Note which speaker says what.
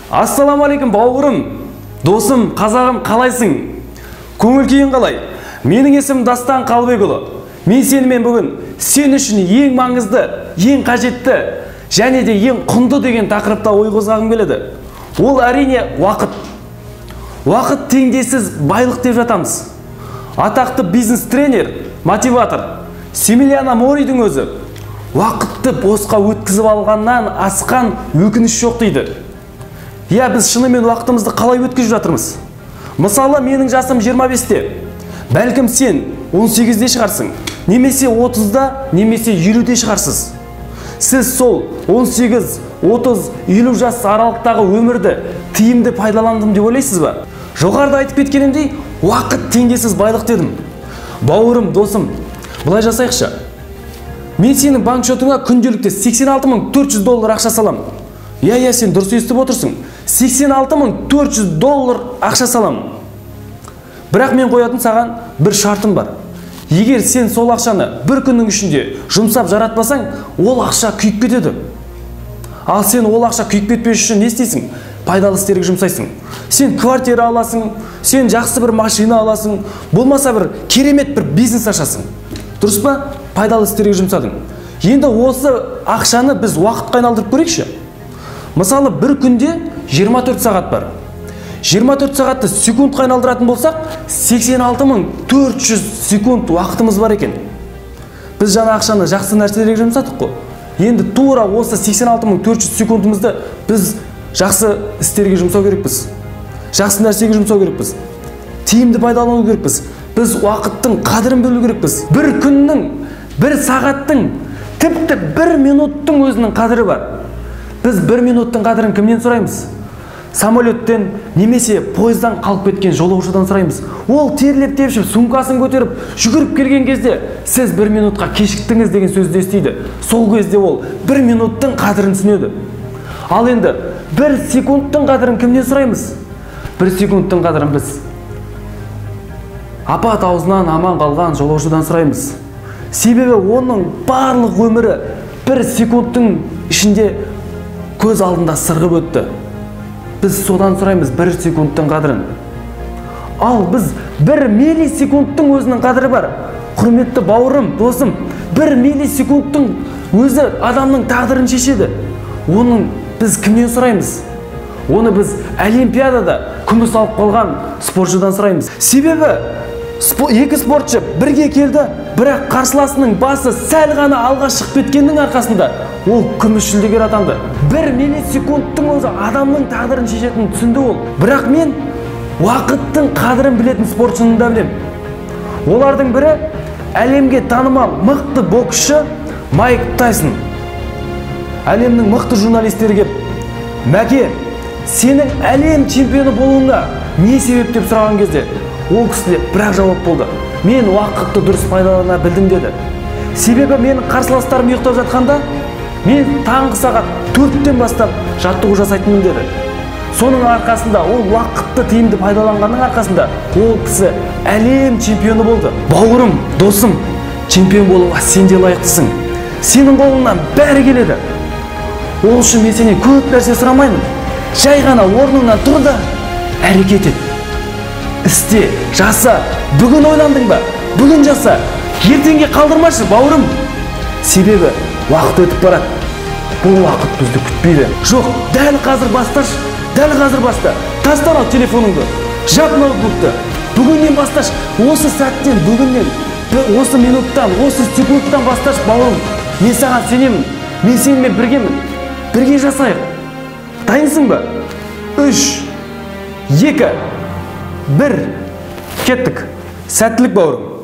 Speaker 1: Ассалаумағалейкум бауырым, досым, қазағым, қалайсың? Көңіл күйің қалай? Менің есімім Дастан Қалыбекұлы. Мен сенімен бүгін сен үшін ең маңызды, ең қажетті және де ең құнды деген тақырыпта ой қозғағым келеді. Ол әрине уақыт. Уақыт теңдессіз байлық деп жатамыз. Атақты бизнес тренер, мотиватор Семиляна Моридің өзі уақытты босқа өткізіп алғаннан асқан өкініш жоқ дейді. Иә, біз шынымен уақытымызды қалай өткізіп жатырмыз? Мысалы, менің жасым 25-те. Бәлкім сен 18-де шығарсың, немесе 30-да, немесе 50-де шығарсыз. Сіз сол 18, 30, 50 жас аралықтағы өмірді тиімді пайдаландым деп ойлайсыз ба? Жоғарыда айтып кеткенімдей, уақыт теңдессіз байлық дедім. Бауырым, досым, былай жасайықшы. Мен сенің банк шотыңа күнделікті 86 400 доллар ақша саламын. Иә, сен дұрыс естіп отырсың. 86 400 доллар ақша саламын. Бірақ мен қоятын саған бір шартым бар. Егер сен сол ақшаны бір күннің ішінде жұмсап жаратпасаң, ол ақша күйіп кетеді. Ал сен ол ақша күйіп кетпес үшін не істейсің? Пайдалы істерге жұмсайсың. Сен квартира аласың, сен жақсы бір машина аласың, болмаса бір керемет бір бизнес ашасың. Дұрыс па? Пайдалы істерге жұмсадың. Енді осы ақшаны біз уақытқа айналдырып көрейікші. Мысалы, бір күнде 24 сағат бар. 24 сағатты секундқа айналдыратын болсақ, 86 400 секунд уақытымыз бар екен. Біз жаңа ақшаны жақсы нәрселерге жұмсадық қой. Енді тура осы 86 400 секундымызды біз жақсы істерге жұмсау керекпіз. Жақсы нәрсеге жұмсау керекпіз. Тиімді пайдалану керекпіз. Біз уақыттың қадірін білу керекпіз. Бір күннің, бір сағаттың, тіпті бір минуттың өзінің қадірі бар. Біз бір минуттың қадірін кімнен сұраймыз? Самолеттен немесе пойыздан қалып кеткен жолаушыдан сұраймыз. Ол терлеп тепшіп, сумкасын көтеріп, жүгіріп келген кезде сіз бір минутқа кешіктіңіз деген сөзді естиді. Сол кезде ол бір минуттың қадірін түсінеді. Ал енді бір секундтың қадірін кімнен сұраймыз? Бір секундтың қадірін біз апат аузынан аман қалған жолаушыдан сұраймыз. Себебі оның барлық өмірі бір секундтың ішінде көз алдында сырғып өтті. Біз содан сұраймыз бір секундтың қадірін. Ал біз бір миллисекундтың өзінің қадірі бар. Құрметті бауырым, досым, бір миллисекундтың өзі адамның тағдырын шешеді. Оның біз кімнен сұраймыз? Оны біз олимпиадада күміс алып қалған спортшыдан сұраймыз. Себебі екі спортшы бірге келді, бірақ қарсыласының басы сәл ғана алға шығып кеткеннің арқасында ол күміс жүлдегер атанды. Бір миллисекундтың өзі адамның тағдырын шешетінін түсінді ол. Бірақ мен уақыттың қадірін білетін спортшыны да білемін. Олардың бірі әлемге танымал мықты боксшы Майк Тайсон. Әлемнің мықты журналистері кеп, «Мәке, сенің әлем чемпионы болуыңа не себеп?» деп сұраған кезде, ол кісіде бір-ақ жауап болды. «Мен уақытты дұрыс пайдалана білдім», – деді. «Себебі менің қарсыластарым ұйықтап жатқанда, мен таңғы сағат 4-тен бастап жаттығу жасайтынмын», – деді. Соның арқасында, ол уақытты тиімді пайдаланғанның арқасында ол кісі әлем чемпионы болды. Бауырым, досым, чемпион болуға сен де лайықтысың. Сенің қолыңнан бәрі келеді. Ол үшін мен сенен көп нәрсе сұрамаймын. Жай ғана орныңнан тұр да әрекет ет. Істе, жаса. Бүгін ойландың ба? Бүгін жаса. Ертеңге қалдырмашы, бауырым. Себебі уақыт өтіп барады. Бұл уақыт бізді күтпейді. Жоқ, дәл қазір басташы, дәл қазір баста. Таста анау телефоныңды, жап ноутбукты. Бүгіннен басташы, осы сәттен, бүгіннен, осы минуттан, осы секундтан басташы, бауырым. Мен саған сенемін, мен сенімен біргемін. Бірге жасайық. Дайынсың ба? 3, 2, 1, кеттік. Сәттілік, бауырым.